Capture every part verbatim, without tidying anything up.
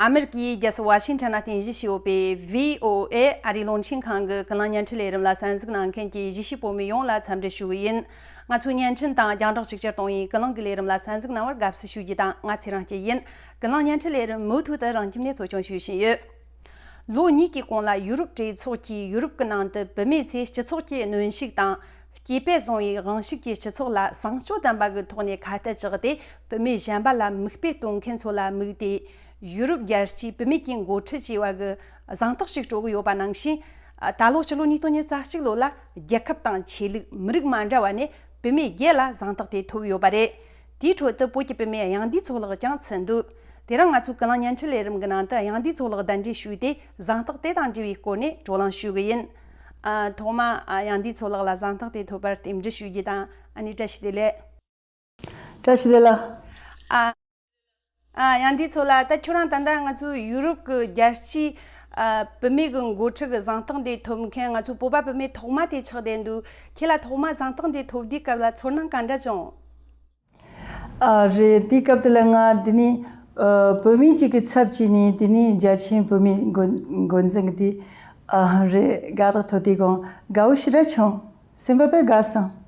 ཨ་མེ་རི་ཀའི་རྒྱལ་ས་ཝ་ཤིང་ཊོན་ནང་རྟེན་གཞི་བྱས་ཡོད་པའི་བྷི་ཨོ་ཨེ་ཨ་རིའི་རླུང་འཕྲིན་ཁང་གི་ཀུན་གླེང་བརྙན་འཕྲིན་ལས་རིམ་ལ་གསན་གཟིགས་གནང་མཁན་གྱི་གཞིས་བྱེས་བོད་མི་ཡོངས་ལ་འཚམས་འདྲི་ཞུ་གི་ཡིན། ང་ཚོའི་བརྙན་འཕྲིན་དང་རྒྱང་བསྒྲགས་ཅིག་ཅར་གཏོང་བའི་ཀུན་གླེང་གི་ལས་རིམ་ལ་གསན་གཟིགས་གནང་བར་དགའ་བསུ་ཞུ་རྒྱུ་དང་། ང་ཚེ་རིང་སྐྱིད་ཡིན། ཀུན་གླེང་བརྙན་འཕྲིན་ལས་རིམ་མུ་མཐུད་དུ་རང་ཁྱིམ་ནས་གཙོ་སྐྱོང་ཞུ་བཞིན་ཡོད། ལོ་གཉིས་ཀྱི་གོང་ལ་ཡུ་རོབ་གྲོས་ཚོགས་ཀྱིས་ཡུ་རོབ་ཀྱི་ནང་དུ་བུད་མེད་ཚོས་སྤྱི་ཚོགས་ཀྱི་གནོན་ཤུགས་དང་། སྐྱེས་པས་བཟུང་བའི་དབང་ཤུགས་ཀྱིས་སྤྱི་ཚོགས་ལ་བཟང་སྤྱོད་ལྡན་པ་གི་ཐོག་ནས་ཁ་གཏད་བཅག་སྟེ། བུད་མེད་གཞན་པ་ལ་མིག་དཔེ་སྟོན་མཁན་ཚོ་ལ་དམིགས་ཏེ། ཡུ་རོབ་རྒྱལ་སྤྱིའི་བུད་མེད་ཀྱི་འགོ་ཁྲིད་ཅེས་པ་གི་གཟེངས་རྟགས་ཤིག་སྤྲོད་ཀྱི་ཡོད་པ་ནང་བཞིན། ད་ལོ་ཕྱི་ལོ་ཉིས་སྟོང་ཉི་ཤུ་རྩ་གཅིག་ལོ་ལ་རྒྱལ་ཁབ་དང་ཆོས་ལུགས་མི་རིགས་མ་འདྲ་བ་ནས་བུད་མེད་བརྒྱད་ལ་གཟེངས་རྟགས་དེ་ཐོབ་ཡོད་པ་རེད། དེའི་ཁྲོད་དུ་བོད་ཀྱི་བུད་མེད་གཡང་འདུས་མཚོ་ལགས་ཀྱང་ཚུད་འདུག་དེ་རིང་ང་ཚོའི་ཀུན་གླེང་བརྙན་འཕྲིན་ལས་རིམ་གྱི་ནང་དུ་གཡང་འདུས་མཚོ་ལགས་གདན་འདྲེན་ཞུས་ཏེ། གཟེངས་རྟགས་དེ་དང་འབྲེལ་བའི་སྐོར་ནས་བགྲོ་གླེང་ཞུ་གི་ཡིན། ཨ། ཐོག་མ་ཨ་གཡང་འདུས་མཚོ་ལགས་ལ་གཟེངས་རྟགས་དེ་ཐོབ་པར་རྟེན་འབྲེལ་ཞུ་རྒྱུ་དང་། ཨ་ནི་བཀྲ་ཤིས་བདེ་ལེགས། བཀྲ་ཤིས་བདེ་ལེགས། ཨ། ཨ། གཡང་འདུས་མཚོ་ལགས། ད་ཁྱོད་རང་ད་ལྟ་ང་ཚོའི་ཡུ་རོབ་ཀྱི་རྒྱལ་སྤྱིའི་ཨ་བུད་མེད་ཀྱི་འགོ་ཁྲིད་ཀྱི་གཟེངས་རྟགས་འདི་ཐོབ་མཁན་ང་ཚོའི་བོད་པ་བུད་མེད་ཐོག་མ་དེ་ཆགས་བསྡད་འདུག་ཁྱེད་ལ་ཐོག་མ་གཟེངས་རྟགས་འདི་ཐོབ་དུས་སྐབས་ལ་ཚོར་སྣང་ག་འདྲ་བྱུང་། ཨ་རེད། དེའི་སྐབས་དེ་ལ་ང་དེ་ནི་ཨ་བུད་མེད་ཅིག་གི་ཚབ་བྱས་ནས་དེ་ནི་རྒྱ་ཆེའི་བུད་མེད་འགོ་འགོ་འཛིན་གྱི་དེ་ཨ་རེད། དགའ་རྟགས་ཐོབ་དུས་གང་དགའ་བོ་ཞེ་དྲག་བྱུང་། སེམས་པ་དཔེ་དགའ་སོང་།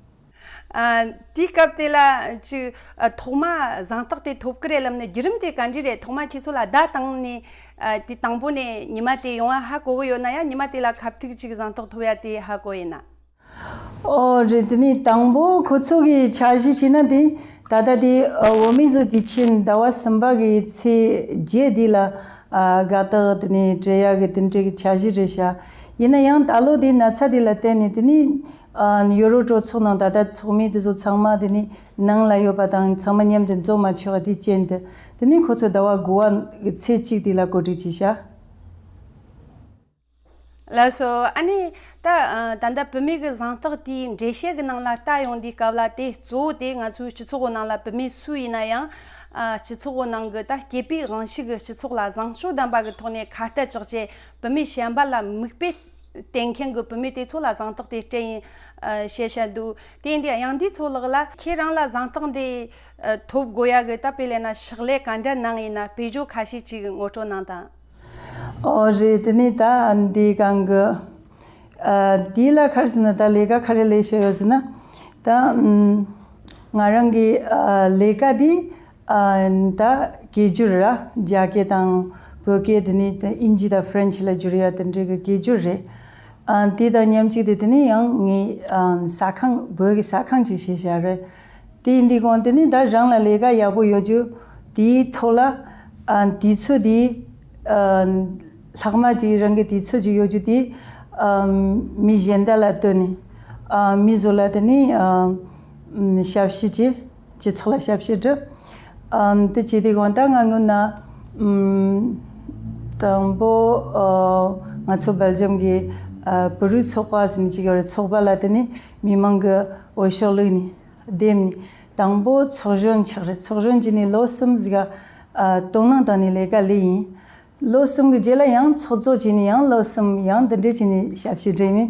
ཨ། དེའི་སྐབས་དེ་ལ་ཅིག་ཨ་ཐོག་མ་གཟེངས་རྟགས་དེ་ཐོབ་ཀྱི་རེད་ལབ་ནས་བརྒྱུད་རིམ་དེ་ག་འདྲ་རེད། ཐོག་མ་ཁྱེད་ཚོ་ལ་བརྡ་བཏང་ནས་ཨ་དེ་དང་པོ་ནས་ཉི་མ་དེ་ཡོང་བ་ཧ་གོ་གི་ཡོད་ན། ཡང་ཉི་མ་དེ་ལ་ཁ་ཐུག་ཅིག་གཟེངས་རྟགས་ཐོབ་ཡ་དེ་ཧ་གོ་ཡིན་ན། ཨོ་རེད། དེ་ནི་དང་པོ་ཁོ་ཚོ་གི་འཆར་གཞི་བྱས་ན་དེ་ད་ལྟ་དེ་ཨ་འོ་མའི་བཟོ་དུས་ཆེན་ཟླ་བ་གསུམ་པ་གི་ཚེས་བརྒྱད་དེ་ལ་ཨ་དགའ་རྟགས་དེ་ནི་སྤྲད་ཡ་གི་དེ་འདྲའི་གི་འཆར་གཞི་རེད་ཤག་ཡིན་ན་ཡང་ད་ལོ་དེ་ན་ཚ་དེ་ལ་བརྟེན་ནས་དེ་ནི་ཨ་ཡུ་རོབ་གྲོས་ཚོགས་ནང་ད་ལྟ་ཚོགས་མི་དེ་ཚོ་ཚང་མ་དེ་ནི་ནང་ལ་ཡོད་པ་དང་ཚང་མ་མཉམ་དུ་འཛོམས་མ་ཆོག་པ་དེའི་རྐྱེན་དེ་དེ་ནི་ཁོ་ཚོ་ཟླ་བ་དགུ་པ་གི་ཚེས་གཅིག་དེ་ལ་གོ་སྒྲིག་བྱས་ཤག་ལགས་སོ། ཨ་ནི་ད་ཨ་ད་ལྟ་བུད་མེད་ཀྱི་གཟེངས་རྟགས་དེའི་འགྲེལ་བཤད་ཀྱི་ནང་ལ་ལྟ་ཡོང་དུས་སྐབས་ལ། དེ་གཙོ་བོ་དེ་ང་ཚོའི་སྤྱི་ཚོགས་ནང་ལ་བུད་མེད་སུ་ཡིན་ན་ཡང་ཨ་སྤྱི་ཚོགས་ནང་གི་ད་སྐྱེས་པའི་དབང་ཤུགས་ཀྱིས་སྤྱི་ཚོགས་ལ་བཟང་སྤྱོད་ལྡན་པ་གི་ཐོག་ནས་ཁ་གཏད་གཅོག་བྱས། བུད་མེད་གཞན་པ་ལ་མིག་དཔེ་བསྟན་མཁན་གྱི་བུད་མེད་དེ་ཚོ་ལ་གཟེངས་རྟགས་དེ་སྤྲད་ཡིན་ཨ་བཤད་བཤད་འདུག་དེ་ཡིན་དུས་གཡང་འདུས་མཚོ་ལགས་ལ་ཁྱེད་རང་ལ་གཟེངས་རྟགས་འདི་ཨ་ཐོབ་དགོས་ཡ་གི་ད་དཔེ་ལས་ན་ཕྱག་ལས་ག་འདྲ་གནང་ཡིན་ན་དཔེ་བརྗོད་ཁ་ཤས་ཅིག་ངོ་སྤྲོད་གནང་དང་། ཨོ་རེད། དེ་ནི་ད་འདི་གང་གི་ཨ་འདི་ལ་ག་རེ་ཟེར་ན། ད་ལས་ཀ་ག་རེ་ལས་བྱས་ཡོད་ཟེར་ན། ད་ཨམ་ང་རང་གི་ཨ་ལས་ཀ་འདི་ཨ་ད་སྐད་སྒྱུར་ར། རྒྱ་སྐད་དང་བོད་སྐད། དེ་ནི་ད་དབྱིན་ཇི་དང་ཧྥ་རན་ཆི་ལ་སྒྱུར་ཡ་དེ་འདྲའི་གི་སྐད་སྒྱུར་རེད། ཨ་དེ་དང་མཉམ་གཅིག་དེ་དེ་ནི་ཡང་ངས་ཨ་ཟ་ཁང་། བོད་ཀྱི་ཟ་ཁང་ཅིག་བྱས་བཞག་རེད། དེ་ཡིན་དུས་གོང་དེ་ནི་ད་རང་ལ་ལས་ཀ་ཡག་པོ་ཡོད་རྒྱུ་དེའི་ཐོག་ལ་ཨ་དུས་ཚོད་དེ་ཨ་ལྷག་མ་ཅིག་རང་གི་དུས་ཚོད་ཅིག་ཡོད་རྒྱུ་དེ་ཨ་མི་གཞན་དག་ལ་སྟོན་ནས་ཨ་མི་ཚོ་ལ་དེ་ནི་ཨ་ཞབས་ཕྱི་བྱེད། སྤྱི་ཚོགས་ལ་ཞབས་ཕྱི་སྒྲུབ། ཨམ་དེ་བྱེད་དུས་གོང་ད་ང་སྔོན་ན་ཨམ་དང་པོ་ཨ་ང་ཚོ་སྦེལ་ཇམ་གྱི་ཨ་བོད་རིགས་ཚོགས་པ་ཟེར་ནས་ཅིག་ཡོད་རེད། ཚོགས་པ་ལ་དེ་ནི་མི་མང་གི་འོས་ཤོག་བླུགས་ནས་འདེམས་ནས། དང་པོ་ཚོགས་གཞོན་ཆགས་རེད། ཚོགས་གཞོན་བྱས་ནས་ལོ་གསུམ་ཟིག་ག་ཨ་དོ་སྣང་བཏང་ནས་ལས་ཀ་ལས་ཡིན། ལོ་གསུམ་གྱི་རྗེས་ལ་ཡང་ཚོགས་གཙོ་བྱས་ནས་ཡང་ལོ་གསུམ་ཡང་འདི་འདྲས་བྱས་ནས་ཞབས་ཕྱི་སྒྲུབ་ཡིན།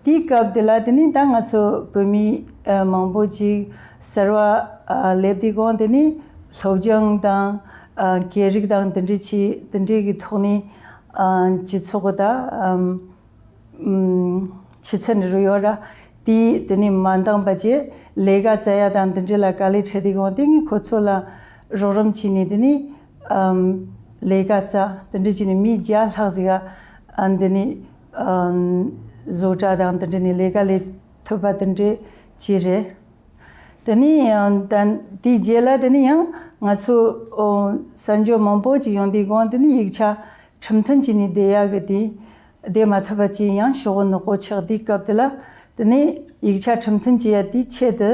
དེའི་སྐབས་དེ་ལ་དེ་ནི་ད་ང་ཚོ་བོད་མི་ཨ་མང་པོ་ཅིག་གསར་བ་ཨ་སླེབས་དུས་གོང་དེ་ནི་སློབ་སྦྱོང་དང་ཨ་སྐད་རིགས་དང་དེ་འདྲས་ཅིག་དེ་འདྲས་ཀྱི་ཐོག་ནས་ཨ་སྤྱི་ཚོགས་ཀྱི་ད་ཨམ་ཨམ་ཕྱི་ཚུལ་འདྲ་རུ་ཡོད་ར། དེ་དེ་ནི་མ་འདང་པ་བྱས་ལས་ཀ་བཙལ་ཡ་དང་དེ་འདྲས་ལ་དཀའ་ལས་འཕྲད་དུས་གོང་དེ་ངས་ཁོ་ཚོ་ལ་རོགས་རམ་བྱས་ནས་དེ་ནི་ཨམ་ལས་ཀ་བཙལ། དེ་འདྲས་བྱས་ནས་མི་བརྒྱ་ལྷག་ཟིག་ག་ཨ་འདི་ནི་ཨམ་བཟོ་གྲྭ་དང་དེ་འདྲས་ནས་ལས་ཀ་ལས་ཐུབ་པ་དེ་འདྲས་བྱས་རེད། དེ་ནི་ཨ་ད་དེའི་རྗེས་ལ་དེ་ནི་ཡང་ང་ཚོ་ཨོ་གསར་འབྱོར་མང་པོ་ཅིག་ཡོང་དུས་གོང་དེ་ནི་ཡིག་ཆ་ཁྲིམས་མཐུན་བྱས་ནས་བསྡད་ཡག་གི་དེ་བསྡད་མ་ཐུབ་པ་ཅིག་ཡང་ཤོག་བུ་ནག་པོ་ཆགས། དེའི་སྐབས་དེ་ལ་དེ་ནི་ཡིག་ཆ་ཁྲིམས་མཐུན་བྱེད་ཡ་དེའི་ཆེད་དུ་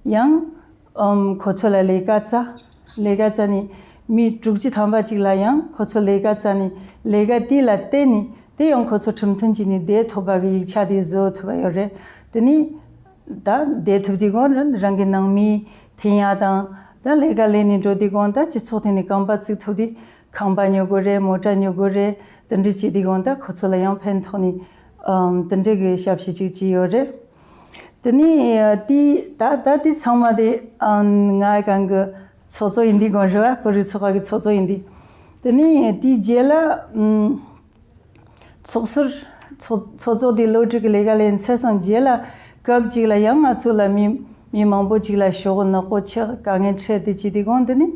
ཡང་ཨམ་ཁོ་ཚོ་ལ་ལས་ཀ་བཙལ། ལས་ཀ་བཙལ་ནས་མི་དྲུག་ཅུ་ཐམ་པ་ཅིག་ལ་ཡང་ཁོ་ཚོ་ལས་ཀ་བཙལ་ནས་ལས་ཀ་དེ་ལ་བརྟེན་ནས་དེ་ཡང་ཁོ་ཚོ་ཁྲིམས་མཐུན་བྱས་ནས་བསྡད་ཐུབ་པ་གི་ཡིག་ཆ་དེ་བཟོ་ཐུབ་པ་ཡོད་རེད། དེ་ནི་ད་བསྡད་ཐུབ་དུས་གོང་རང་གི་ནང་མི་འཐེན་ཡ་དང་། ད་ལས་ཀ་ལས་ནས་འགྲོ་དུས་གོང་ད་སྤྱི་ཚོགས་ཐོག་ནས་རྐང་པ་བཙུགས་ཐུབ་དུས་ཁང་པ་ཉོ་དགོས་རེད། མོ་ཊ་ཉོ་དགོས་རེད། དེ་འདྲ་བྱེད་དུས་གོང་ད་ཁོ་ཚོ་ལ་ཡང་ཕན་ཐོགས་ནས་ཨམ་དེ་འདྲ་གི་ཞབས་ཕྱི་ཅིག་བྱས་ཡོད་རེད། དེ་ནས་དེ་ད་ད་དེ་ཚང་མ་དེ་ཨམ་ང་གང་གི་ཚོགས་གཙོ་ཡིན་དུས་གོང་རེད་བ། བོད་རིགས་ཚོགས་པ་གི་ཚོགས་གཙོ་ཡིན་དུས། དེ་ནས་དེའི་རྗེས་ལ་ཨམ། ཚོགས་ཟུར་ཚོགས་ཚོགས་གཙོ་དེ་བློ་གྲོས་ཀྱི་ལས་ཀ་ལས་ཚར་སོང་རྗེས་ལ་སྐབས་གཅིག་ལ་ཡང་ང་ཚོ་ལ་མི་མི་མང་པོ་གཅིག་ལ་ཤོག་བུ་ནག་པོ་ཆགས་དཀའ་ངལ་འཕྲད་དེ་ཅི་དེ་གོང་དེ་ནི་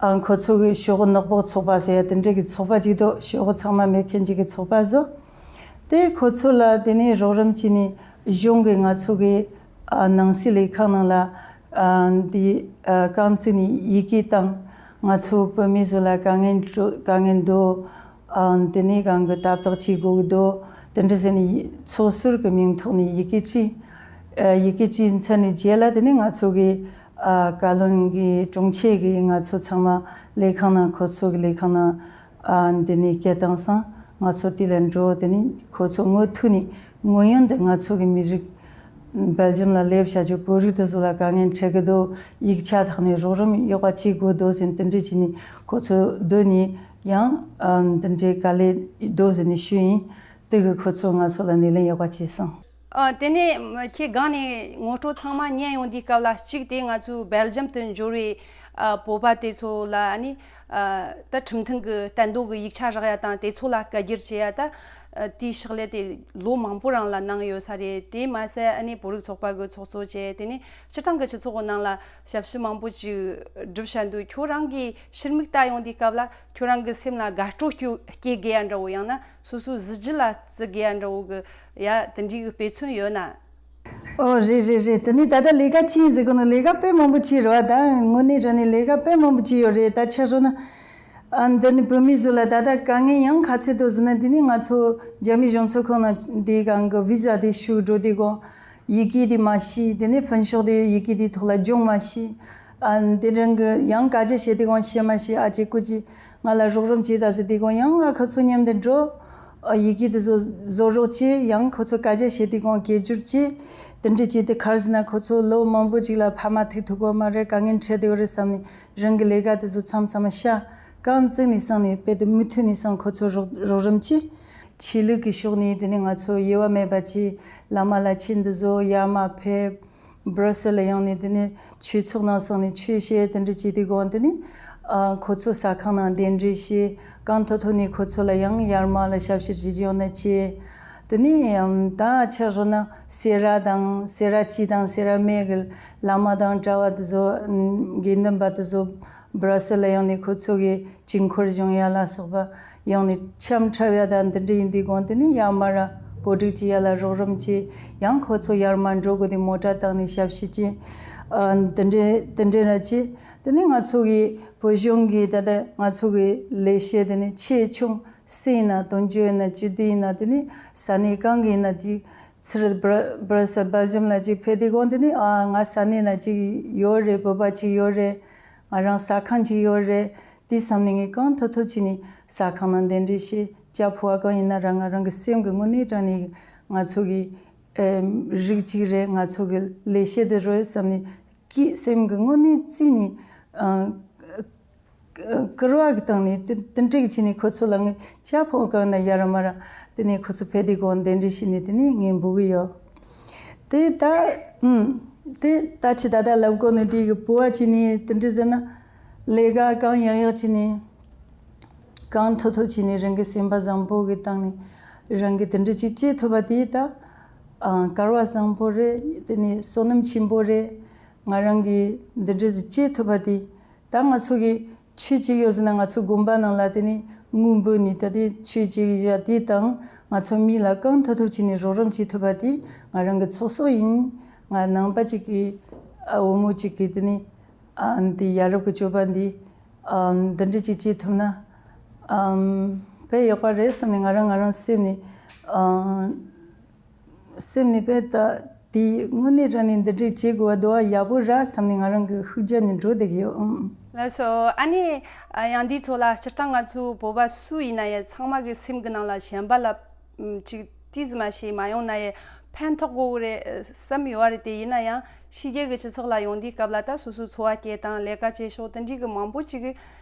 ཨ་ཁོ་ཚོ་གི་ཤོག་བུ་ནག་པོ་ཚོགས་པ་ཟེར་ཡ་དེ་འདྲ་གི་ཚོགས་པ་གཅིག་འདུག་ཤོག་བུ་ཚང་མ་མེད་མཁན་གཅིག་གི་ཚོགས་པ་བཟོ། དེ་ཁོ་ཚོ་ལ་དེ་ནས་རོགས་རམ་བྱས་ནས་གཞུང་གི་ང་ཚོ་གི་ཨ་ནང་སྲིད་ལས་ཁང་ནང་ལ་ཨ་འདི་ཨ་རྐང་བཙུགས་ནས་ཡི་གེ་བཏང་། ང་ཚོ་བོད་མི་ཚོ་ལ་དཀའ་ངལ་འཕྲད་དཀའ་ངལ་འདུག་ཨ་དེ་ནས་གང་གི་ལྟ་རྟོག་བྱེད་དགོས་ཀྱི་འདུག་དེ་འདྲ་ཟེར་ནས་ཚོགས་ཟུར་གྱི་མིང་ཐོག་ནས་ཡི་གེ་བྲིས། ཨ་ཡི་གེ་བྲིས་ཚར་ནས་རྗེས་ལ་དེ་ནས་ང་ཚོ་གི་ཨ་བཀའ་བློན་གྱི་དྲུང་ཆེ་གིས་ང་ཚོ་ཚང་མ་ལས་ཁང་ནང་ཁོ་ཚོ་གི་ལས་ཁང་ནང་ཨ་འདི་ནས་སྐད་བཏང་སོང་། ང་ཚོ་དེ་ལ་འགྲོ། དེ་ནས་ཁོ་ཚོ་མུ་མཐུད་ནས་ངོས་ཡོང་དེ་ང་ཚོ་གི་མི་རིགས་སྦེལ་ཇམ་ལ་སླེབས་བྱ་རྒྱུ་བོད་རིགས་དེ་ཚོ་ལ་དཀའ་ངལ་འཕྲད་ཀྱི་འདུག་ཡིག་ཆ་དག་ནས་རོགས་རམ་ཡག་པ་བྱེད་དགོས་འདུག་ཟེར་དེ་འདྲ་བྱས་ནས་ཁོ་ཚོ་སྡོད་ནས་ཡང་ཨ་འདི་འདྲའི་དཀའ་ལས་འདུག་ཟེར་ནས་ཞུས་ཡིན། དེ་གི་ཁོ་ཚོ་ང་ཚོ་ལ་སྣེ་ལེན་ཡག་པ་བྱས་སོང་། ཨ། དེ་ནས་ཁྱེད་སྒང་ནས་ངོ་སྤྲོད་ཚང་མ་ཉན་ཡོང་དུས་སྐབས་ལ་གཅིག་དེ་ང་ཚོའི་སྦེལ་ཇམ་དུ་འབྱོར་བའི་ཨ་བོད་པ་དེ་ཚོ་ལ་ཨ་ནི་ཨ་ད་ཁྲིམས་མཐུན་གྱི་གཏན་འདོགས་ཀྱི་ཡིག་ཆ་རག་ཡ་དང་དེ་ཚོ་ལ་བཀའ་བསྒྱུར་བྱེད་ཡ་ད་ཨ་དེའི་ཕྱག་ལས་དེ་ལོ་མང་པོ་རིང་ལ་གནང་ཡོད་ས་རེད། དེ་མ་ཟད་ཨ་ནི་བོད་རིགས་ཚོགས་པ་གི་ཚོགས་གཙོ་བྱས། དེ་ནས་སྤྱིར་བཏང་གི་སྤྱི་ཚོགས་ཀྱི་ནང་ལ་ཞབས་ཕྱི་མང་པོ་ཅིག་བསྒྲུབས་བཞག་འདུག་ཁྱོད་རང་གིས་ཕྱིར་མིག་ལྟ་ཡོང་དུས་སྐབས་ལ་ཁྱོད་རང་གི་སེམས་ལ་དགའ་སྤྲོ་སྐྱེ་སྐྱེ་དགོས་ཡ་འདྲ་བོ་ཡང་ན། སོ་སོའི་གཟི་བརྗིད་ལ་བརྩི་དགོས་ཡ་འདྲ་བོ་གི་ཡ་དེ་འདྲའི་གི་དཔེ་མཚོན་ཡོད་ན། ཨོ་རེད་རེད་རེད། དེ་ནས་ད་ལྟ་ལས་ཀ་ཅི་ཡིན་ཟེར་གོ་ནོ་ལས་ཀ་དཔེ་མང་པོ་བྱས་རེད་བ། ད་དངོས་གནས་དྲང་གནས་ལས་ཀ་དཔེ་མང་པོ་བྱས་ཡོད་རེད། ད་ཆ་བཞག་ན་ཨ་འདི་ནི་བོད་མི་ཚོ་ལ་ད་ལྟ་དཀའ་ངལ་ཡང་ག་ཚད་འདུག་ཟེར་ན། དེ་ནི་ང་ཚོ་རྒྱ་མི་གཞུང་ཚབ་ཁང་ནང་འདི་གང་གི་བི་ཟ་དེ་ཞུ་འགྲོ་དུས་གོང་ཡི་གེ་དེ་མ་ཤེས། དེ་ནས་ཕུན་ཤོག་དེ་ཡི་གེ་དེ་ཐོག་ལ་སྦྱོང་མ་ཤེས། ཨ་འདི་རང་གི་ཡང་སྐད་ཆ་བཤད་དུས་གོང་བཤད་མ་ཤེས། ཨ་ཅེ་ཀུ་ཅེ་ང་ལ་རོགས་རམ་བྱེད་ད་ཟེར་དུས་གོང་ཡང་ང་ཁོ་ཚོ་མཉམ་དུ་འགྲོ། ཨ་ཡི་གེ་དེ་ཚོ་བཟོ་རོགས་བྱེད། ཡང་ཁོ་ཚོ་སྐད་ཆ་བཤད་དུས་གོང་སྐད་སྒྱུར་བྱེད། དེ་འདྲ་བྱེད་དུས་ག་རེ་ཟེར་ན་ཁོ་ཚོ་ལོ་མང་པོ་ཅིག་ལ་ཕ་མ་ཐུག་ཐུབ་ཀྱི་མ་རེད། དཀའ་ངལ་འཕྲད་བསྡད་ཡོད་རེད་བསམ་ནས་རང་གི་ལས་ཀ་དེ་ཚོ་མཚམས་མཚམས་བཞག་རྐང་བཙུགས་ནས་སོང་ནས་དཔེ་དེ་མུ་མཐུད་ནས་སོང་ཁོ་ཚོ་རོགས་རོགས་རམ་བྱེད། ཆོས་ལུགས་ཀྱི་ཕྱོགས་ནས་དེ་ནས་ང་ཚོ་དབྱེ་བ་མེད་པ་བྱས། བླ་མ་ལ་ཆོས་འདི་ཚོ་ཡར་མར་ཕེབས། སྦྲ་སེལ་ལ་ཡོང་ནས་དེ་ནས་ཆོས་ཚོགས་ནང་སོང་ནས་ཆོས་བཤད། དེ་འདྲ་བྱེད་དུས་གོང་དེ་ནས་ཨ་ཁོ་ཚོ་ཟ་ཁང་ནང་གདན་འདྲེན་བྱས། གང་ཐུབ་ཐུབ་ནས་ཁོ་ཚོ་ལ་ཡང་ཡར་མར་ལ་ཞབས་ཕྱི་བྱེད་ཀྱི་ཡོང་ན་བྱས། དེ་ནས་ཨམ་ད་ཆ་བཞག་ན་སེ་ར་དང་སེ་ར་བྱེས་དང་སེ་ར་སྨད་ཀྱི་བླ་མ་དང་གྲྭ་བ་དེ་ཚོ་ཨམ་དགེ་འདུན་པ་དེ་ཚོ་སྦྲ་སེལ་ལ་ཡོང་ནས་ཁོ་ཚོ་གི་དཀྱིལ་འཁོར་སྦྱོང་ཡ་ལ་སོགས་པ་ཡང་ནས་འཆམ་འཁྲབ་ཡ་དང་འདི་འདྲ་ཡིན་དུས་གོང་དེ་ནས་ཡར་མར་གོ་སྒྲིག་བྱེད་ཡ་ལ་རོགས་རམ་བྱེད། ཡང་ཁོ་ཚོ་ཡར་མར་འགྲོ་དགོས་དུས་མོ་ཊ་བཏང་ནས་ཞབས་ཕྱི་བྱེད། ཨ་འདི་འདྲ་འདི་འདྲ་ར་བྱེད། དེ་ནས་ང་ཚོ་གི་བོད་གཞུང་གི་ད་ལྟ་ང་ཚོ་གི་ལས་བྱེད་དེ་ནས་ཆེ་ཆུང་སུ་ཡིན་ན་དོན་གཅོད་ཡིན་ན་སྤྱི་འཐུས་ཡིན་ན་དེ་ནས་ས་གནས་གང་གི་ཡིན་ན་ཅིག་ཚུར་སྦྲ་སྦྲ་སེལ་སྦེལ་ཇམ་ལ་ཅིག་ཕེབས་དུས་གོང་དེ་ནས་ཨ་ང་ས་གནས་ན་ཅིག་ཡོད་རེད། བོད་པ་ཅིག་ཡོད་རེད། ང་རང་ཟ་ཁང་ཅིག་ཡོད་རེད། དེ་བསམ་ནས་ངས་གང་ཐུབ་ཐུབ་བྱས་ནས་ཟ་ཁང་ནང་གདན་འདྲེན་བྱས། ཇ་ཕོར་བ་གང་ཡིན་ན་རང་ང་རང་གི་སེམས་ཀྱི་དངོས་གནས་དྲང་གནས་ང་ཚོ་གི་ཨེ་རིགས་གཅིག་རེད། ང་ཚོ་གི་ལས་བྱེད་དེ་རེད་བསམ་ནས་ཀྱི་སེམས་ཀྱི་དངོས་གནས་བརྩིས་ནས་ཨ་སྐུར་བ་གི་སྟེང་ནས་དེ་དེ་འདྲ་གི་བྱས་ནས་ཁོ་ཚོ་ལ་ངས་ཇ་ཕོར་བ་གང་ན་ཡ་ར་མ་ར་དེ་ནས་ཁོ་ཚོ་ཕེབས་དུས་གོང་གདན་འདྲེན་བྱས་ནས་དེ་ནས་ངས་འབུལ་གི་ཡོད། དེ་ད་ཨུམ། དེ་ད་ཅི་ད་ད་ལབ་དགོས་ནི་དེ་གི་བུ་བ་ཅི་ནི་དེ་འདྲ་ཟེར་ན་ལས་ཀ་གང་ཡག་ཡག་ཅི་ནི་གང་ཐུབ་ཐུབ་ཅི་ནི་རང་གི་སེམས་པ་བཟང་པོ་གི་སྟེང་ནས་རང་གི་དེ་འདྲ་ཅིག་བྱེད་ཐུབ་པ་དེ་ད་ཨ་སྐལ་བ་བཟང་པོ་རེད། དེ་ནི་བསོད་ནམས་ཆེན་པོ་རེད། ང་རང་གི་འདི་འདྲ་ཟིག་བྱེད་ཐུབ་པ་དེ། ད་ང་ཚོ་གི་ཆོས་གཅིག་ཡོད་ཟེར་ན་ང་ཚོ་དགོན་པ་ནང་ལ་དེ་ནི་དངུལ་འབུལ་ནི་ད་དེ་ཆོས་གཅིག་བཞག་དེ་དང་ང་ཚོ་མི་ལ་གང་ཐུབ་ཐུབ་བྱས་ནས་རོགས་རམ་བྱེད་ཐུབ་པ་དེ་ང་རང་གི་ཚོགས་གཙོ་ཡིན། ང་ནང་པ་གཅིག་གི་ཨ་བུ་མོ་གཅིག་གི་དེ་ནི་ཨ་འདི་ཡ་རབས་ཀྱི་སྤྱོད་པ་འདི་ཨ་འདི་འདྲ་གཅིག་བྱེད་ཐུབ་ན་ཨ་དཔེ་ཡག་པ་རེད་བསམ་ནས་ང་རང་ང་རང་སེམས་ནས་ཨ། སེམས་ནས་དཔེ་ལྟ་དེ་དངོས་གནས་དྲང་གནས་འདི་འདྲས་བྱེད་དགོས་པ་འདུག་བ། ཡག་པོ་ར་བསམ་ནས་ང་རང་གི་ཤུགས་རྒྱབ་ནས་འགྲོ་བསྡད་ཀྱི་ཡོད། ཨང་། ལགས་སོ། ཨ་ནི་ཡང་འདི་ཚོ་ལ་སྤྱིར་བཏང་ང་ཚོ་བོད་པ་སུ་ཡིན་ན་ཡང་ཚང་མ་གི་སེམས་ཀྱི་ནང་ལ་གཞན་པ་ལ་ཅིག་ཏོག་ཙམ་མ་ཞིག་མ་ཡོང་ན་ཡང་ཕན་ཐོགས་དགོས་རེད་བསམ་ཡོད་རེད། དེ་ཡིན་ན་ཡང་ཕྱི་རྒྱལ་གྱི་སྤྱི་ཚོགས་ལ་ཡོང་དུས་སྐབས་ལ་ད་སོ་སོའི་འཚོ་བ་སྐྱེལ་སྟངས་ལས་ཀ་བྱེད་ཕྱོགས་དེ་འདྲའི་གི་མང་པོ་ཅིག་གི་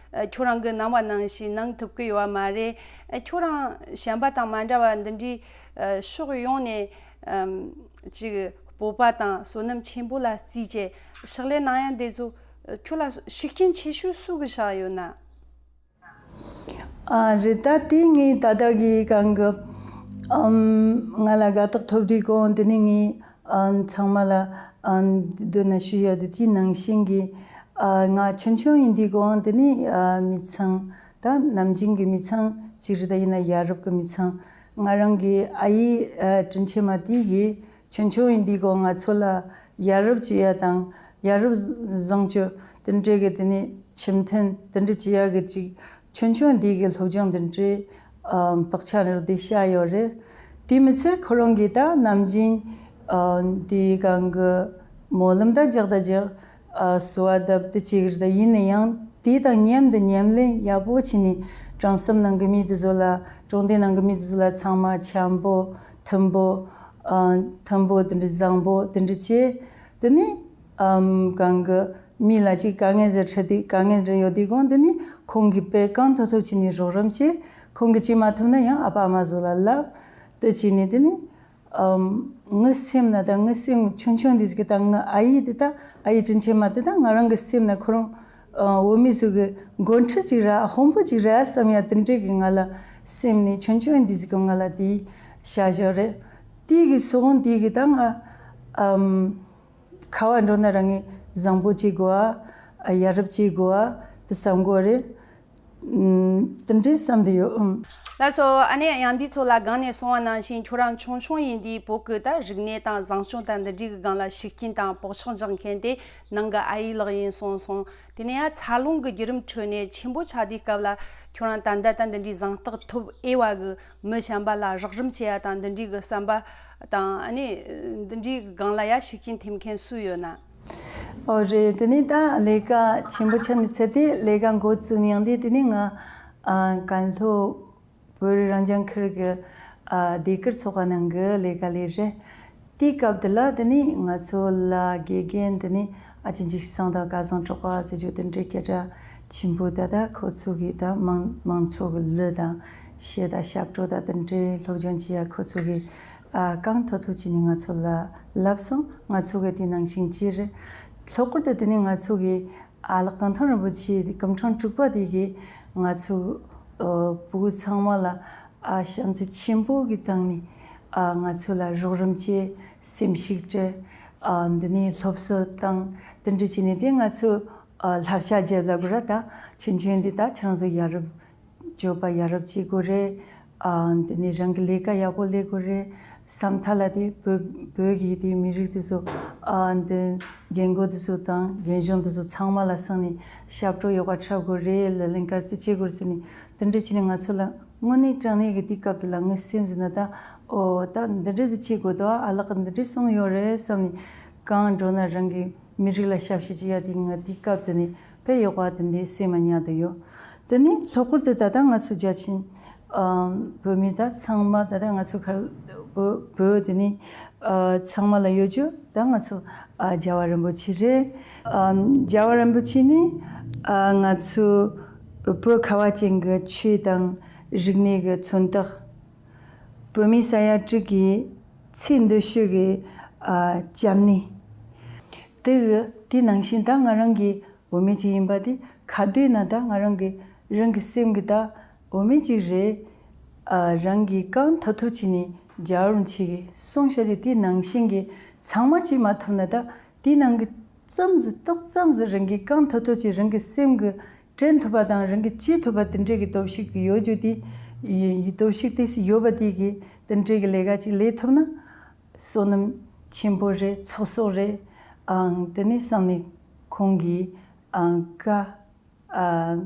ཁྱོད་རང་གི་གནང་བ་ནང་བཞིན་གནང་ཐུབ་ཀྱི་ཡོད་པ་མ་རེད། ཁྱོད་རང་གཞན་པ་དང་མ་འདྲ་བ་འདི་འདྲའི་ཕྱོགས་ཡོངས་ནས་ཅིག་སྤོབས་པ་དང་བསོད་ནམས་ཆེན་པོ་ལ་བརྩིས་བྱས་ཕྱག་ལས་གནང་ཡ་འདི་ཚོ་ཁྱོད་ལ་ཤུགས་རྐྱེན་ཆེ་ཤོས་སུ་གི་བཞག་ཡོད་ན། ཨ་རེད། ད་དེ་ངས་ད་ལྟ་གི་གང་གི་ཨམ་ང་ལ་དགའ་རྟགས་ཐོབ་དུས་གོང་དེ་ནས་ངས་ཨམ་ཚང་མ་ལ་ཨམ་འདོན་ན་ཞུ་ཡ་དེ་དེའི་ནང་བཞིན་གྱི་ཨ་ང་ཆུང་ཆུང་ཡིན་དུས་གོང་དེ་ནས་ཨ་མི་ཚང་ད་ནམ་རྒྱུན་གྱི་མི་ཚང་ཅིག་རེད། ད་ཡིན་ན་ཡ་རབས་ཀྱི་མི་ཚང་ང་རང་གི་ཨ་ཡེ་ཨ་དྲིན་ཆེན་མ་དེ་གིས་ཆུང་ཆུང་ཡིན་དུས་གོང་ང་ཚོ་ལ་ཡ་རབས་བྱེད་ཡ་དང་ཡ་རབས་བཟང་སྤྱོད་དེ་འདྲའི་གི་དེ་ནས་ཁྱིམ་མཐུན་དེ་འདྲ་བྱེད་ཡ་གི་ཅིག་ཆུང་ཆུང་འདི་གི་སློབ་སྦྱོང་འདི་འདྲའི་ཨ་བག་ཆགས་རེ་རེ་བཤད་ཡོད་རེད། དེ་མི་ཚད་ཁོ་རང་གིས་ད་ནམ་རྒྱུན་ཨ་འདི་གང་གི་སྨོན་ལམ་ད་རྒྱག་ད་རྒྱག་ཨ་གསོལ་བ་བཏབ་དེ་གཅིག་རེད། ད་ཡིན་ན་ཡང་དེ་དང་མཉམ་དུ་ཉམས་ལེན་ཡག་པོ་བྱས་ནས་གྲོང་གསེབ་ནང་གི་མི་དེ་ཚོ་ལ་གྲོང་སྡེ་ནང་གི་མི་དེ་ཚོ་ལ་ཚང་མ་འཆམ་པོ་མཐུན་པོ་ཨ་མཐུན་པོ་དེ་འདྲ་བཟང་པོ་དེ་འདྲ་བྱས། དེ་ནས་ཨམ་གང་གི་མི་ལ་ཅིག་དཀའ་ངལ་ཟེར་འཕྲད་དུས་དཀའ་ངལ་རེ་ཡོད་དུས་གོང་དེ་ནི་ཁོང་གིས་དཔེ་གང་ཐུབ་ཐུབ་བྱས་ནས་རོགས་རམ་བྱེད། ཁོང་གིས་བྱེད་མ་ཐུབ་ན་ཡང་ཨ་ཕ་ཨ་མ་ཚོ་ལ་ལབ། དེ་བྱས་ནས་དེ་ནི་ཨམ་ངའི་སེམས་ན་ད་ངའི་སེམས་ཆུང་ཆུང་འདི་ཟིག་གི་ད་ངའི་ཨ་ཡེ་དེ་ད་ཨ་ཡེ་དྲིན་ཆེན་མ་དེ་ད་ང་རང་གི་སེམས་ན་ཁོ་རང་ཨ་བོད་མི་ཚོ་གི་འགོ་ཁྲིད་ཅིག་ར་དཔོན་པོ་ཅིག་ར་བསམ་ཡ་དེ་འདྲས་གི་ང་ལ་སེམས་ནས་ཆུང་ཆུང་འདི་ཟིག་གི་ང་ལ་དེ་བྱ་བཞག་རེད། དེ་གི་སོང་དེ་གི་ད་ང་ཨམ། ཁ་བ་འགྲོ་ན་རང་ངས་བཟང་པོ་བྱེད་དགོས་ཨ། ཡ་རབས་བྱེད་དགོས་ཨ། དེ་བསམ་དགོས་རེད། ཨམ། དེ་འདྲའི་བསམ་དུ་ཡོད་ཨང་། ལགས་སོ། ཨ་ནེ་ཡང་འདི་ཚོ་ལ་སྒང་ནས་གསུངས་པ་ནང་བཞིན་ཁྱོད་རང་ཆུང་ཆུང་ཡིན་དུས་བོད་ཀྱི་ད་རིག་གནས་དང་བཟང་སྤྱོད་དང་འདི་འདྲའི་གི་སྒང་ལ་ཤུགས་རྐྱེན་དང་བག་ཆགས་འཇགས་མཁན་དེ་ནང་གི་ཨ་ཡེ་ལགས་ཡིན་གསུངས་སོང་། དེ་ནས་ཡང་འཚར་ལོངས་ཀྱི་བརྒྱུད་རིམ་ཁྲོད་ནས་ཆེན་པོ་ཆགས་དུས་སྐབས་ལ་ཁྱོད་རང་ད་ལྟ་ད་འདི་འདྲའི་གཟེངས་རྟགས་ཐོབ་འོས་པ་གི་མི་གཞན་པ་ལ་རོགས་རམ་བྱེད་ཡ་དང་འདི་འདྲའི་གི་བསམ་པ་དང་ཨ་ནི་འདི་འདྲའི་གི་སྒང་ལ་ཡ་ཤུགས་རྐྱེན་ཐེབས་མཁན་སུ་ཡོད་ན། ཨོ་རེད། དེ་ནི་ད་ལས་ཀ་ཆེན་པོ་ཆགས་ནས་ཚེ་དེ་ལས་ཀ་འགོ་བཙུགས་ནས་ཡང་དེ་དེ་ནི་ང་ཨ་ཀན་ལྷོ་བོད་རིགས་རང་སྐྱོང་ཁུལ་གྱི་ཨ་སྡེ་ཁུལ་ཚོགས་པ་ནང་གི་ལས་ཀ་ལས་རེད། དེའི་སྐབས་དེ་ལ་དེ་ནི་ང་ཚོ་ལ་དགེ་རྒན་དེ་ནི་ཨ་ཅེ་འཇིགས་བཟང་དང་སྐལ་བཟང་གྲགས་པ་ཟེར་རྒྱུ་དེ་འདྲའི་སྐད་གྲགས་ཆེན་པོ་ད་ལྟ་ཁོ་ཚོ་གི་ད་མང་མང་ཚོགས་ཀྱི་གླུ་དང་གཞས་དང་ཞབས་བྲོ་དང་དེ་འདྲའི་སློབ་སྦྱོང་བྱེད་ཡ་ཁོ་ཚོ་གི་ཨ་གང་ཐུབ་ཐུབ་བྱས་ནས་ང་ཚོ་ལ་ལབ་སོང་། ང་ཚོ་གི་དེ་ནང་བཞིན་བྱས་རེད། ལྷག་པར་དུ་དེ་ནི་ང་ཚོ་གི་ཨ་ལགས་ཀུན་ཐང་རིན་པོ་ཆེ་དེ་སྐུ་ཕྲེང་དྲུག་པ་དེ་གིས་ང་ཚོ་ཨ་ཕྲུ་གུ་ཚང་མ་ལ་ཨ་བྱམས་བརྩེ་ཆེན་པོ་གི་སྟེང་ནས་ཨ་ང་ཚོ་ལ་རོགས་རམ་བྱས། སེམས་ཤུགས་སྤྲད། ཨ་འདི་ནས་སློབ་གསོ་བཏང་། དེ་འདྲ་བྱས་ནས་དེ་ང་ཚོ་ཨ་བསླབ་བྱ་བརྒྱབ་ལ་དགོས་ར། ད་ཆུང་ཆུང་འདི་ད་ཁྱེད་རང་ཚོ་ཡ་རབས་སྤྱོད་པ་ཡ་རབས་བྱེད་དགོས་རེད། ཨ་འདི་ནས་རང་གི་ལས་ཀ་ཡག་པོ་ལས་དགོས་རེད། ས་མཐའ་ལ་དེ་བོད་བོད་ཀྱི་དེ་མི་རིགས་དེ་ཚོ་ཨ་འདི་རྒན་རྒོན་དེ་ཚོ་དང་རྒན་གཞོན་དེ་ཚོ་ཚང་མ་ལ་སང་ནས་ཞབས་བྲོ་ཡག་པ་འཁྲབ་དགོས་རེད། ལག་ལེན་ག་རེ་བྱེད་དགོས་རེད་ཟེར་ནས་དེ་འདྲ་བྱས་ནས་ང་ཚོ་ལ་དངོས་གནས་དྲང་གནས་ཀྱི་དེ་སྐབས་དེ་ལ་ངའི་སེམས་ཟིན་ན་ད་ཨོ་ད་འདི་འདྲ་ཟིག་བྱེད་དགོས་འདུག་ཨ་ལགས་འདི་འདྲ་གསུངས་ཡོད་རེད་བསམ་ནས་གང་འགྲོ་ན་རང་གི་མི་རིགས་ལ་ཞབས་ཕྱི་བྱེད་ཡ་དེ་ང་དེ་སྐབས་དེ་ནས་དཔེ་ཡག་པ་དེ་འདྲའི་སེམས་ལ་ཉར་དུ་ཡོད། དེ་ནས་ལྷག་པར་དུ་ད་ལྟ་ང་ཚོ་རྒྱ་ཆེན་ཨ་བོད་མི་ད་ཚང་མ་ད་ལྟ་ང་ཚོ་གར་བོད་བོད་དེ་ནས་ཨ་ཚང་མ་ལ་ཡོད་རྒྱུ་ད་ང་ཚོ་ཨ་རྒྱལ་བ་རིན་པོ་ཆེ་རེད། ཨ་རྒྱལ་བ་རིན་པོ་ཆེ་ནི་ཨ་ང་ཚོ་བོད་ཁ་བ་ཅན་གྱི་ཆོས་དང་རིག་གནས་ཀྱི་མཚོན་རྟགས། བོད་མི་ས་ཡ་དྲུག་གི་ཚེ་འདི་ཤོད་ཀྱི་ཨ་སྐྱབས་གནས། དེ་གི་དེ་ནང་བཞིན་ད་ང་རང་གི་བུད་མེད་ཅིག་ཡིན་པ་དེ་ག་དུས་ན་ད་ང་རང་གི་རང་གི་སེམས་ཀྱི་ད་བུད་མེད་ཅིག་རེད། ཨ་རང་གི་གང་ཐུབ་ཐུབ་བྱས་ནས་རྒྱལ་བ་རིན་པོ་ཆེ་གི་གསུང་བཤད་རྒྱུ་དེ་ནང་བཞིན་གྱི་ཚང་མ་བྱེད་མ་ཐུབ་ན་ད་དེ་ནང་གི་ཙམ་ཟིག་ཏོག་ཙམ་ཟིག་རང་གི་གང་ཐུབ་ཐུབ་ཀྱིས་རང་གི་སེམས་ཀྱི་དྲན་ཐུབ་པ་དང་རང་གི་བྱེད་ཐུབ་པ་དེ་འདྲས་ཀྱི་སྟོབས་ཤུགས་ཀྱི་ཡོད་རྒྱུ་དེ་ཡི་སྟོབས་ཤུགས་དེ་སྲིད་ཡོད་པ་དེ་གི་དེ་འདྲས་ཀྱི་ལས་ཀ་ཅིག་ལས་ཐུབ་ན་བསོད་ནམས་ཆེན་པོ་རེད། ཚོགས་གསོག་རེད། ཨང་དེ་ནས་བསམ་ནས་ཁོང་གིས་ཨང་བཀའ་ཨ་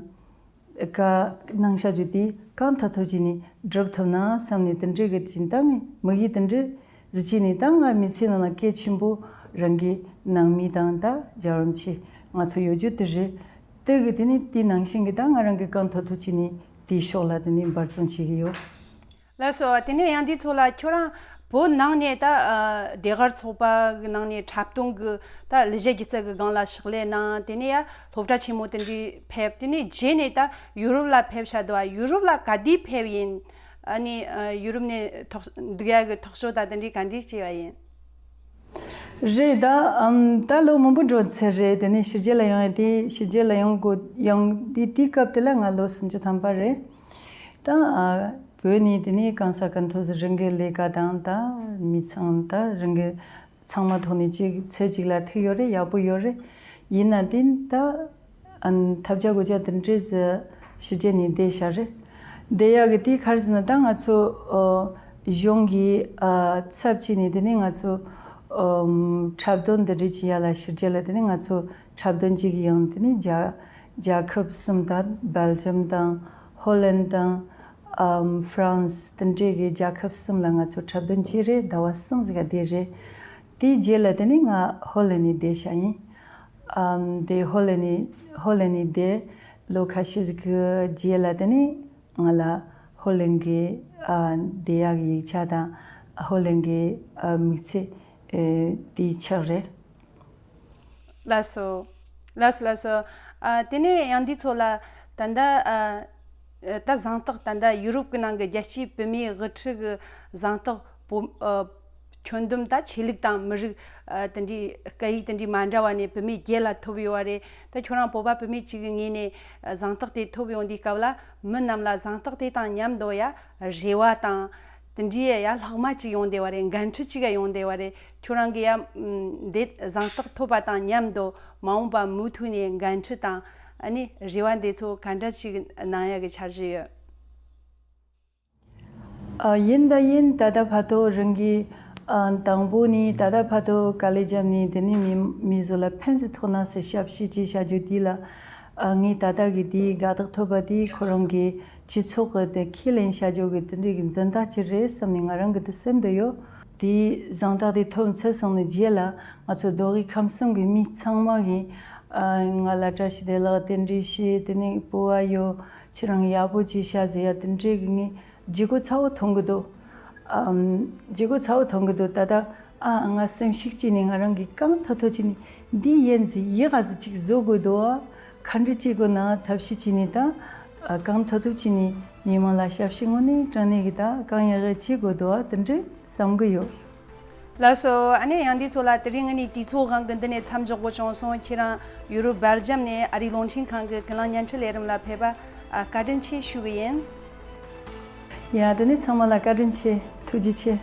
བཀའ་གནང་བཞག་རྒྱུ་དེ་གང་ཐུབ་ཐུབ་ཀྱིས་ནས་སྒྲུབ་ཐུབ་ན་བསམ་ནས་དེ་འདྲས་ཀྱི་སྦྱིན་བདག་ངས་དམིགས་ཡུལ་དེ་འདྲས་གཟི་བྱས་ནས་ད་ང་མི་ཚེ་ནང་ལ་གལ་ཆེན་པོ་རང་གི་ནང་མི་དང་ད་རྒྱལ་བ་རིན་པོ་ཆེ་ང་ཚོ་ཡོད་རྒྱུ་དེ་རེད། དེ་གི་དེ་ནི་དེ་ནང་བཞིན་གི་ད་ང་རང་གི་གང་ཐུབ་ཐུབ་བྱས་ནས་དེའི་ཕྱོགས་ལ་དེ་ནི་འབད་བརྩོན་བྱེད་ཀྱི་ཡོད། ལགས་སོ། དེ་ནས་ཡང་དེའི་ཚོ་ལ་ཁྱོད་རང་བོད་ནང་ནས་ད་ཨ་སྡེ་སྒར་ཚོགས་པ་གི་ནང་ནས་འཁྲབ་སྟོན་གི་ད་ལས་བྱེད་སྒྱུ་རྩལ་གི་སྒང་ལ་ཕྱག་ལས་གནང་། དེ་ནས་ཡ་སློབ་གྲྭ་ཆེན་མོ་དེ་འདྲའི་ཕེབས། དེ་ནས་རྗེས་ནས་ད་ཡུ་རོབ་ལ་ཕེབས་བཞག་འདུག་བ། ཡུ་རོབ་ལ་ག་དུས་ཕེབས་ཡིན། ཨ་ནི་ཨ་ཡུ་རོབ་ནས་ཐོག་འདུག་ཡ་གི་ཐོག་ཤོ་ད་དེ་འདྲའི་ག་འདྲའི་སྐྱེས་པ་ཡིན། རེད། ད་ཨམ་ད་ལོ་མང་པོ་འགྲོ་ཚར་རེད། དེ་ནས་ཕྱི་རྒྱལ་ལ་ཡོང་ཡ་དེ་ཕྱི་རྒྱལ་ལ་ཡོང་དགོས་ཡོང་དེ་དེའི་སྐབས་དེ་ལ་ང་ལོ་སུམ་ཅུ་ཐམ་པ་རེད། ད་ཨ་བོད་ནས་དེ་ནས་གང་ས་གང་ཐོག་རང་གི་ལས་ཀ་དང་ད་མི་ཚང་ད་རང་གི་ཚང་མ་ཐོག་ནས་ཅིག་ཚེ་གཅིག་ལ་ཐུག་ཡོད་རེད། ཡག་པོ་ཡོད་རེད། ཡིན་ན་དེ་ད་ཨ་ཐབས་བྱ་དགོས་བྱ་དེ་འདྲས་ཞི་བྱེད་ནས་བསྡད་བཞག་རེད། བསྡད་ཡག་གི་དེ་ག་རེ་ཟེར་ན་ད་ང་ཚོ་ཨ་གཞུང་གི་ཨ་ཚབ་བྱས་ནས་དེ་ནས་ང་ཚོ་ཨ་འཁྲབ་སྟོན་འདི་འདྲས་ཅིག་ཡག་ལ་ཞི་བྱེད་ལ་དེ་ནས་ང་ཚོ་འཁྲབ་སྟོན་ཅིག་ཡང་དེ་ནས་རྒྱ་རྒྱལ་ཁབ་གསུམ་དང་སྦེལ་ཇམ་དང་ཧོ་ལན་དང་ཨམ་ཧྥ་རན་སི་དེ་འདྲས་ཀྱི་རྒྱལ་ཁབ་གསུམ་ལ་ང་ཚོ་འཁྲབ་སྟོན་བྱས་རེད། ཟླ་བ་གསུམ་ཟིག་ག་བསྡད་རེད། དེའི་རྗེས་ལ་དེ་ནས་ང་ཧོ་ལན་ནས་བསྡད་བཞག་ཡིན། ཨམ་དེ་ཧོ་ལན་ནས་ཧོ་ལན་ནས་བསྡད་ལོ་ཁ་ཤས་ཟིག་གི་རྗེས་ལ་དེ་ནས་ང་ལ་ཧོ་ལན་གྱི་ཨ་བསྡད་ཡག་གི་ཡིག་ཆ་དང་ཧོ་ལན་གྱི་ཨ་མི་ཚེ་ཨེ་དེའི་ཆགས་རེད། ལགས་སོ། ལགས་སོ་ལགས་སོ། ཨ་དེ་ནས་ཡང་འདི་ཚོ་ལ་ད་ལྟ་ཨ་ད་གཟེངས་རྟགས་ད་ལྟ་ཡུ་རོབ་ཀྱི་ནང་གི་རྒྱལ་སྤྱིའི་བུད་མེད་དབུ་ཁྲིད་ཀྱི་གཟེངས་རྟགས་པོ་ཨ་ཁྱོན་བསྡོམས་ད་ཆོས་ལུགས་དང་མི་རིགས་ཨ་དེ་འདྲའི་སྐད་ཡིག་དེ་འདྲའི་མ་འདྲ་བ་ནས་བུད་མེད་བརྒྱད་ལ་ཐོབ་ཡོད་པ་རེད། ད་ཁྱོད་རང་བོད་པ་བུད་མེད་ཅིག་གི་ངོས་ནས་ཨ་གཟེངས་རྟགས་དེ་ཐོབ་ཡོང་དུས་སྐབས་ལ་མི་རྣམས་ལ་གཟེངས་རྟགས་དེ་དང་མཉམ་དུ་ཡ་རེ་བ་དང་། དེ་འདྲའི་ཡ་ལྷག་མ་ཅིག་ཡོང་བསྡད་པ་རེད། འགན་འཁྲི་ཅིག་ཡ་ཡོང་བསྡད་པ་རེད། ཁྱོད་རང་གི་ཡ་འདི་གཟེངས་རྟགས་ཐོབ་པ་དང་མཉམ་དུ་མ་འོངས་པ་མུ་མཐུད་ནས་འགན་འཁྲི་དང་ཨ་ནི་རེ་བ་འདི་ཚོ་ག་འདྲ་ཅིག་གནང་ཡ་གི་འཆར་གཞི་ཡོད། ཨ་ཡིན་ད་ཡིན། ད་ལྟ་བར་དུ་རང་གིས་ཨ་དང་པོ་ནས་ད་ལྟ་བར་དུ་དཀའ་ལས་བརྒྱབ་ནས་དེ་ནས་མི་མི་ཚོ་ལ་ཕན་ཚུན་ཐོགས་ན་ཟེར་ཞབས་ཕྱི་ཅིག་བྱ་རྒྱུ་དེ་ལ་ཨ་ངས་ད་ལྟ་གི་དེའི་དགའ་རྟགས་ཐོབ་པ་དེ་ཁོ་རང་གི་སྤྱི་ཚོགས་ཀྱི་དེ་ཁས་ལེན་བྱ་རྒྱུ་གི་དེ་འདྲའི་གི་འཛིན་སྟངས་ཅིག་རེད་བསམ་ནས་ང་རང་གི་དེ་སེམས་དུ་ཡོད། དེའི་གཟེངས་རྟགས་དེ་ཐོབ་ཚར་སོང་ནས་རྗེས་ལ་ང་ཚོ་རྡོ་དབུས་ཁམས་གསུམ་གྱི་མི་ཚང་མ་གིས་ཨ་ང་ལ་བཀྲ་ཤིས་བདེ་ལེགས་རྟེན་འབྲེལ་ཞུ། དེ་ནས་སྤོབས་པ་ཡོད། ཁྱེད་རང་ཡག་པོ་ཅིག་བྱས་ཟེར་ཡ་དེ་འདྲའི་གི་ངས་བརྗེ་པོ་ཚ་བོ་མཐོང་གི་འདུག་ཨམ། བརྗེ་པོ་ཚ་བོ་མཐོང་གི་འདུག་ད་ལྟ་ཨ་ང་སེམས་ཤུགས་ཅིག་ནས་ང་རང་གིས་གང་ཐུབ་ཐུབ་ཅིག་ནས་འདི་ཡན་ཟིག་ཡི་ག་ཟིག་ཅིག་བཟོ་དགོས་འདུག་ཨ། ག་འདྲ་ཅིག་དགོས་ན་ཐབས་ཤེས་ཅིག་ནས་ད་ཨ་གང་ཐུབ་ཐུབ་ཅིག་ནས་མི་མང་ལ་ཞབས་ཕྱི་དངོས་གནས་དྲང་གནས་ཀྱི་ད་གང་ཡག་གི་བྱེད་དགོས་འདུག་ཨ། དེ་འདྲ་བསམ་གི་ཡོད། ལགས་སོ། ཨ་ནེ་ཡང་འདི་ཚོ་ལ་དེ་རིང་ངི་ནི་དུས་ཚོད་དབང་གིས་འདི་ནས་མཚམས་འཇོག་དགོས་བྱུང་སོང་། ཁྱེད་རང་ཡུ་རོབ་སྦེལ་ཇམ་ནས་ཨ་རིའི་རླུང་འཕྲིན་ཁང་གི་ཀུན་གླེང་བརྙན་འཕྲིན་ལས་རིམ་ལ་ཕེབས་པ་ཨ་བཀའ་དྲིན་ཆེ་ཞུ་གི་ཡིན། ཡ་དེ་ནས་ཚང་མ་ལ་བཀའ་དྲིན་ཆེ། ཐུགས་རྗེ་ཆེ།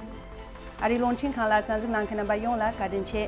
ཨ་རིའི་རླུང་འཕྲིན་ཁང་ལ་གསན་གཟིགས་གནང་མཁན་རྣམ་པ་ཡོངས་ལ་བཀའ་དྲིན་ཆེ།